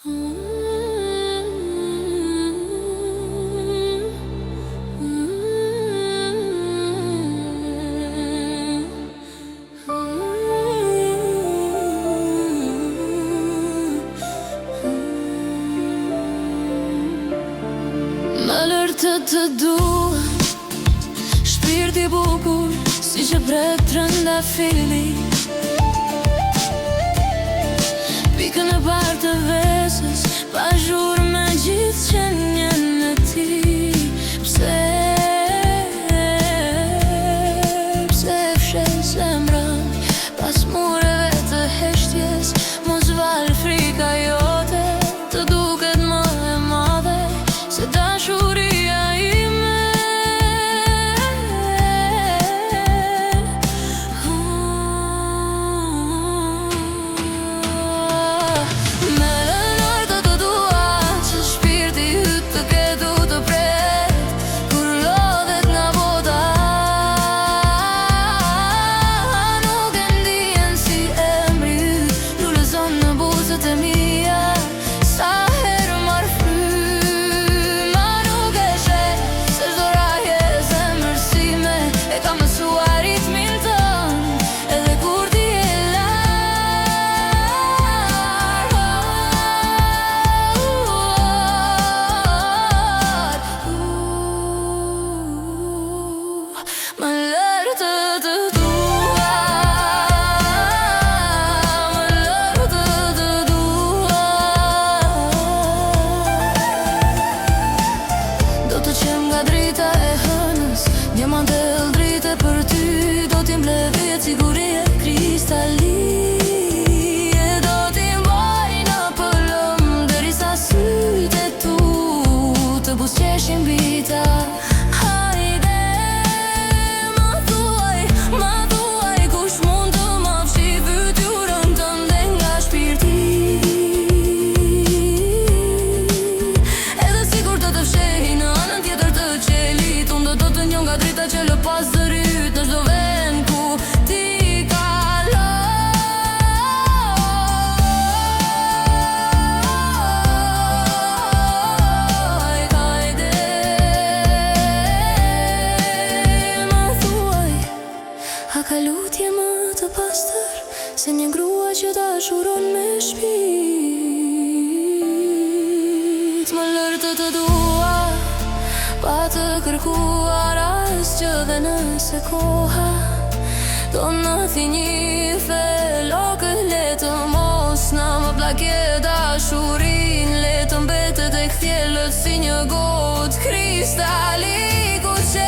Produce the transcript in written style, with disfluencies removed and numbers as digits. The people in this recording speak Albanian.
Më lër të të dua, shpirt i bukur, siç e pret trëndafili. Pikën e parë të vesës, pa zhurmë me gjithë qenien e tij. Pse, pse e fsheh zemrën pas mureve të heshtjes, mos vallë frika jote të duket më e madhe se dashuria ime. Më lër të të dua, që shpirti yt të ketë të pret, kur lodhet nga bota. Nuk e ndien si emri yt, lulëzon në buzët e mia, sa herë marr frymë. A nuk e sheh se çdo rrahje e zemrës sime e ka mësuar ritmin tënd, edhe kur ti je larg. Më lër të të dua, më lër të të dua. Do të qem nga drita e hënës, një mandell drite për ty, do t'i mbledh yjet sigurie kristali. E do t'i mbaj në pëllëm derisa sytë e tu të buzëqeshin mbi ta. Hajde, më thuaj, më thuaj kush mund të më fshi fytyrën tënde nga shpirti. Edhe sikur të të fshehi në anën tjetër të qiellit, unë do të të njoh nga drita që lë pas zëri yt në çdo vend ku ti kalon. Hajde, më thuaj, a ka lutje më të pastër se një grua që dashuron me shpirt? Më lër të të dua, pa të kërkuar asgjë dhe nëse koha do na thinjë flokët, le të mos na më plakë dashurinë, le të mbetet e kthjellët si një gotë kristali ku qelët.